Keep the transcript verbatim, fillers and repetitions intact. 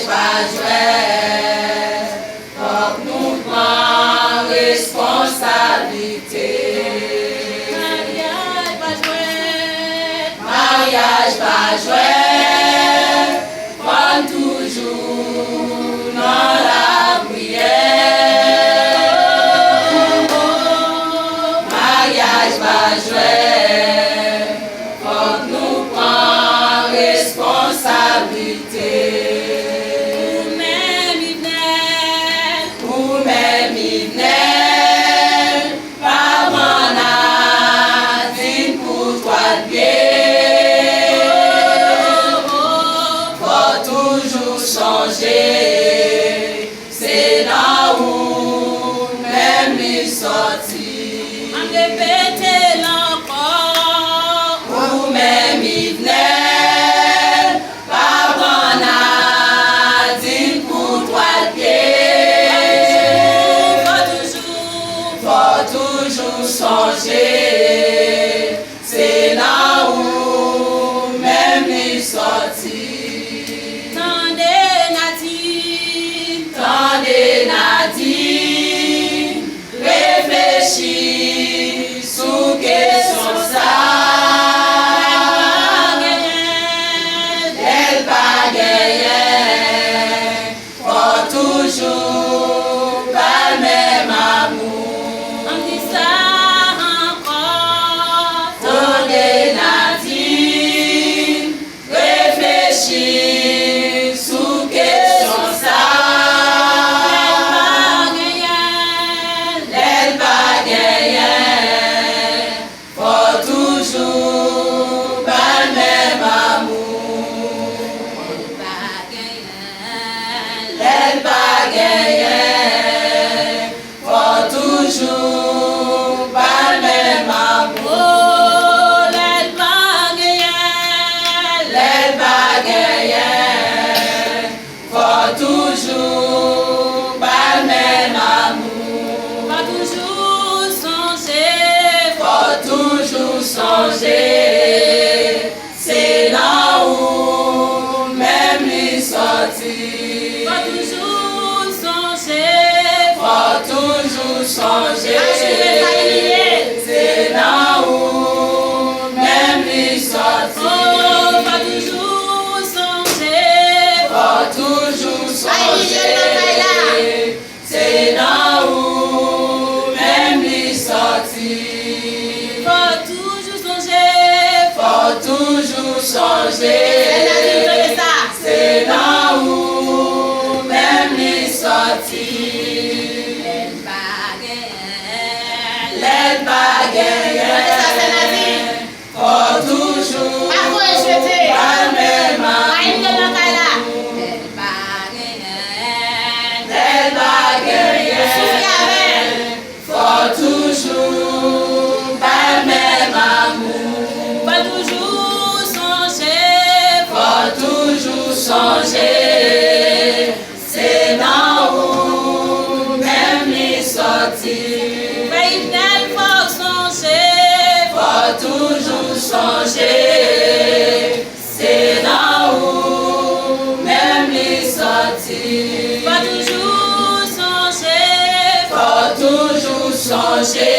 Pa jwèt, fòk nou pran responsablite. Maryaj pa jwèt. Maryaj pa jwèt, fò n toujou nan lapriyè. Maryaj pa jwèt, fòk nou pran responsablite. Ou menm Yvenel. Ou menm Yvenel, pa pran Nadine pou twal pye. Fò toujou sonje, se nan ou menm li sòti. Ann repete l ankò. Ou menm Yvenel, pa pran Nadine pou twal pye. Fò toujou, fò toujou sonje, se nan ou menm li sòti. Tande Nadine, tande Nadine, reflechi sou kesyon sa. Lè l pa genyen, fò toujou ba l menm amou. Ann di sa ankò. Tande Nadine, reflechi sou kesyon sa. Lè l pa genyen, lè l pa genyen, fò toujou ba l menm amou. Lè l pa genyen, lè l pa genyen, fò toujou ba l menm amou. Lè l pa genyen, lè l pa genyen, fò toujou ba l menm amou. Fò toujou sonje, fò toujou sonje, se nan ou menm li sòti. Fò toujou sonje, fò toujou sonje, se nan ou menm li sòti. Fò toujou sonje, fò toujou sonje, se nan ou menm li sòti. Fò toujou sonje, fò toujou sonje, se nan ou menm li sòti. Lè l pa genyen, lè l pa genyen, fò toujou ba l menm amou. Lè l pa genyen, lè l pa genyen, fò toujou ba l menm amou. Fò toujou sonje, fò toujou sonje, se nan ou menm li sòti. Frè Yvenel, fò w sonje, fò w toujou sonje, se nan ou menm li sòti. Fò w toujou sonje, fò w toujou sonje,